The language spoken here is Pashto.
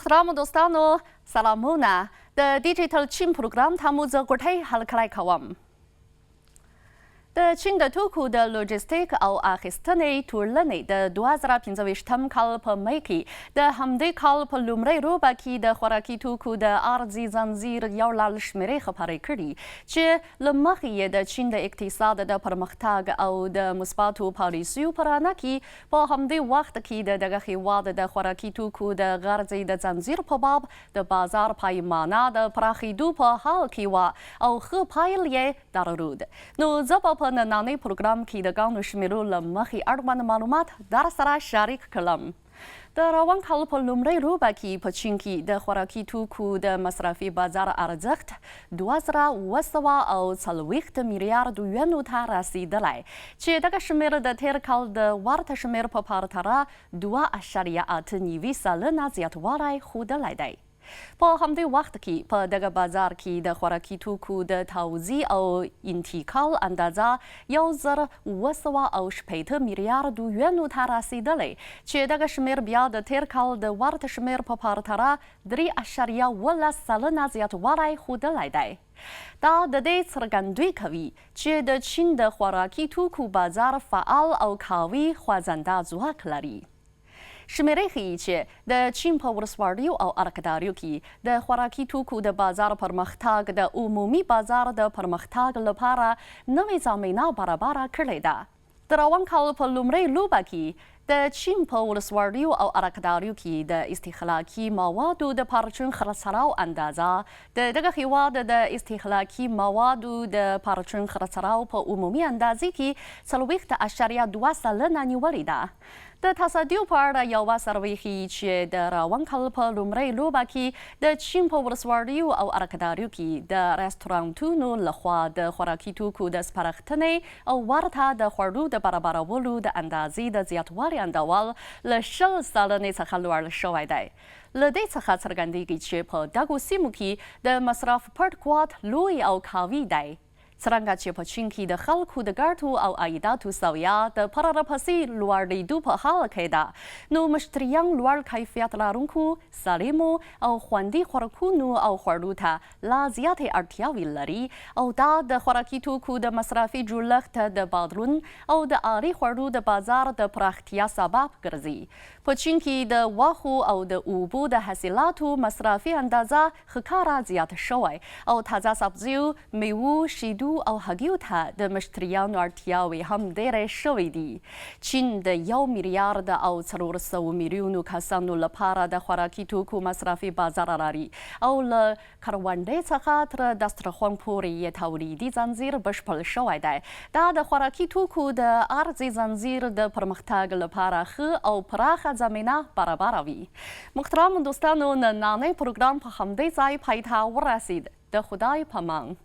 محترمو دوستانو سلامونه، د ډیجیټل چین پروګرام ته مو زه غوټۍ هرکلی کوم. د چین د توکو د لوجستیک او اخیستنې ټولنې د 2025 کال په مې کې د همدې کال په لومړۍ ربع کې د خوراکي توکو د عرضې ځنځیر یو لړ شمېرې خپرې کړي چې له مخې یې د چین د اقتصاد د پرمختګ او د مثبتو پالیسیو په رڼا کې په همدې وخت کې د دغه هېواد د خوراکي توکو د غرضې د ځنځیر په باب د بازار پایمانه د پراخېدو په حال کې وه او ښه پایل یې درلود. نو زه به په نننۍ پروګرام کې د ګڼو شمېرو له مخې اړوند معلومات درسره شریک کړم. د روان کال په لومړۍ ربع کې په چین کې د خوراکي توکو د مصرفي بازار ارزښت 2740 میلیارد یوانو ته رسېدلی چې دغه شمېر د تېر کال د ورته شمېر په پرتله 2.98% زیاتوالی ښودلی دی. په همدې وخت کې په دغه بازار کې د خوراکي توکو د توزیع او انتقال اندازه 1760 میلیاردو یوانو ته رسېدلې چې دغه شمېر بیا د تېر کال د ورته شمېر په پرتله 3.17% زیاتوالی ښودلی دی. دا د دې څرګندوی کوي چې د چین د خوراکي توکو بازار فعال او قوي خوځنده ځواک لري. شمېرې ښيي چې د چین په ولسوالیو او ارکداریو کې د خوراکي توکو د بازار پرمختګ د عمومي بازار د پرمختګ لپاره نوې زمینه برابره کړې ده. د روان کال په لومړۍ لوبه کې د چین په ولسوالیو او ارکداریو کې د استهلاکي موادو د پرچون خرڅلاو اندازه د دغه هېواد د استهلاکي موادو د پرچون خرڅلاو په عمومي اندازې کې 40.2% نیولې ده. د تصدیو په اړه یوه سروې ښيي چې د روان کال په لومړۍ لوبه کې د چین په ولسوالیو او ارکداریو کې د رستورانتونو له خوا د خوراکي توکو د سپارښتنې او ورته د خوړو د برابرولو د اندازې د زیاتوالي انډول له 20% څخه لوړ شوی دی. له دې څخه څرګندېږي چې په دغو سیمو کې د مصرف پټ قوت لوی او قوي دی. څرنګه چې په چین کې د خلکو د ګټو او عایداتو سویه د پرله پسې لوړېدو په حال کې ده، نو مشتریان لوړ کیفیت لرونکو، سالمو او خوندي خوراکونو او خوړو ته لا زیاتې اړتیاوې لري او دا د خوراکي توکو د مصرفي جوړښت د بدلون او د عالي خوړو د بازار د پراختیا سبب ګرځي. په چین کې د غوښو او د اوبو د حاصلاتو مصرفي اندازه ښکاره زیات شوی او تازه سبزیو، میوو، شیدو او هګیو ته د مشتریانو اړتیاوې هم ډېرې شوې دي. چین د یو میلیارد او 400 میلیونو کسانو لپاره د خوراکي توکو مصرفي بازار لري او له کروندې څخه تر دسترخوان پورې یې تولیدي ځنځیر بشپړ شوی دی. دا د خوراکي توکو د عرضې ځنځیر د پرمختګ لپاره ښه او پراخه زمینه برابروي. محترمو دوستانو نننی پروګرام په همدې ځای پای ته ورسید. د خدای په مان.